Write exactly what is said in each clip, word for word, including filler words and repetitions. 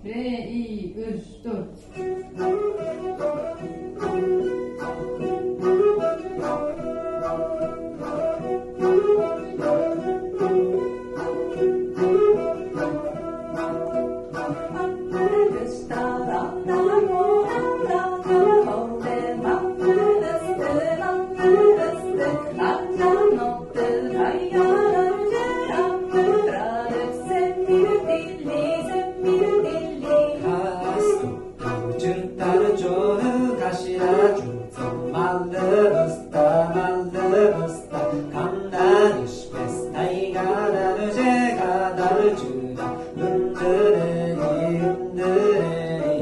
Бирээ, ийи, үш, дөрт. Чыртар чору кашыра чуртсун, малдывыста, малдывыста, камнар ишпес, тайгадар же кадар чыда, үндүрери, үндүрери.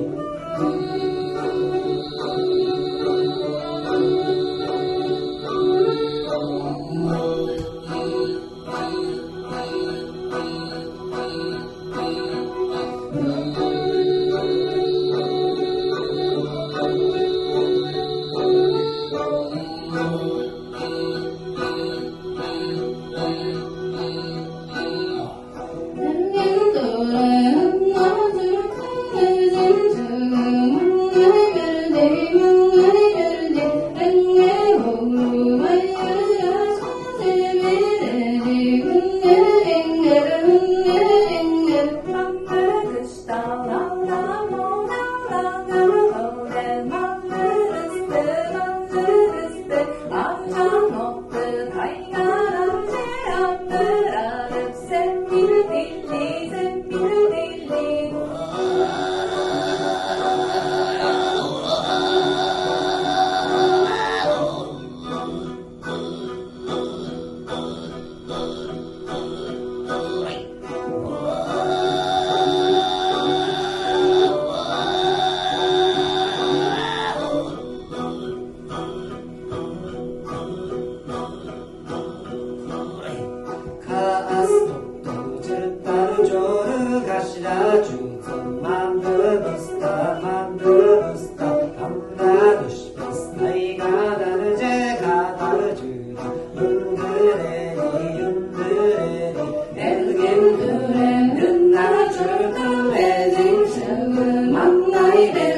Каас тукту чырыктар чору кашыра чуутсун, мандывыста, мандывыста, камнадышпыс, тайгадан же кадар чыда, үндүрери, үндүрери, эрген үрен дыңнар чүрдү эзиң шыгы маңнай бер.